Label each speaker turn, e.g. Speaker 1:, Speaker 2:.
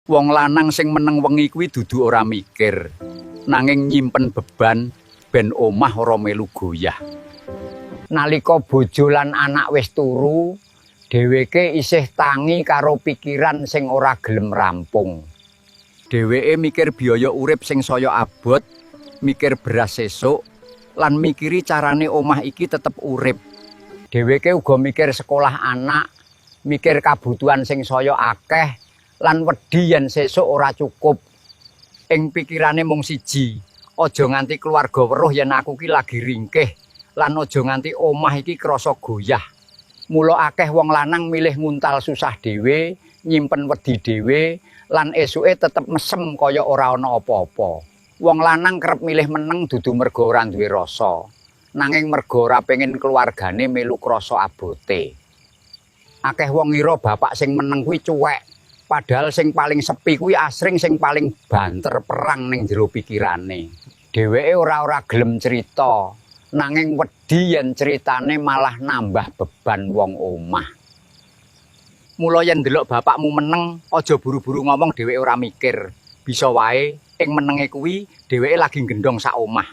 Speaker 1: Wong lanang sing meneng wengi kuwi dudu ora mikir, nanging nyimpen beban ben omah ora melu goyah. Nalika bojo lan anak wis turu, dheweke isih tangi karo pikiran sing ora gelem rampung. Dheweke mikir biaya urip sing saya abot, mikir beras sesuk, lan mikiri carane omah iki tetep urip. Dheweke uga mikir sekolah anak, mikir kabutuhan sing saya akeh, lan wedi yen sesuk ora cukup. Ing pikirane mung siji, aja nganti keluarga weruh yen aku ki lagi ringkih, lan aja nganti omah iki krasa goyah. Mula akeh wong lanang milih nguntal susah dhewe, nyimpen wedi dhewe, lan esuke tetep mesem kaya ora ana apa-apa. Wong lanang kerep milih meneng dudu mergo ora duwe rasa, nanging mergo ora pengen keluargane melu krasa abote. Akeh wong ngira bapak sing meneng kuwi cuwek, padahal sing paling sepi kuwi asring sing paling banter perang ning jero pikirane. Dheweke ora-ora gelem cerita, nanging wedi yen ceritane malah nambah beban wong omah. Mula yen ndelok bapakmu meneng, aja buru-buru ngomong dheweke ora mikir. Bisa wae ing menenge kuwi dheweke lagi nggendhong sak omah.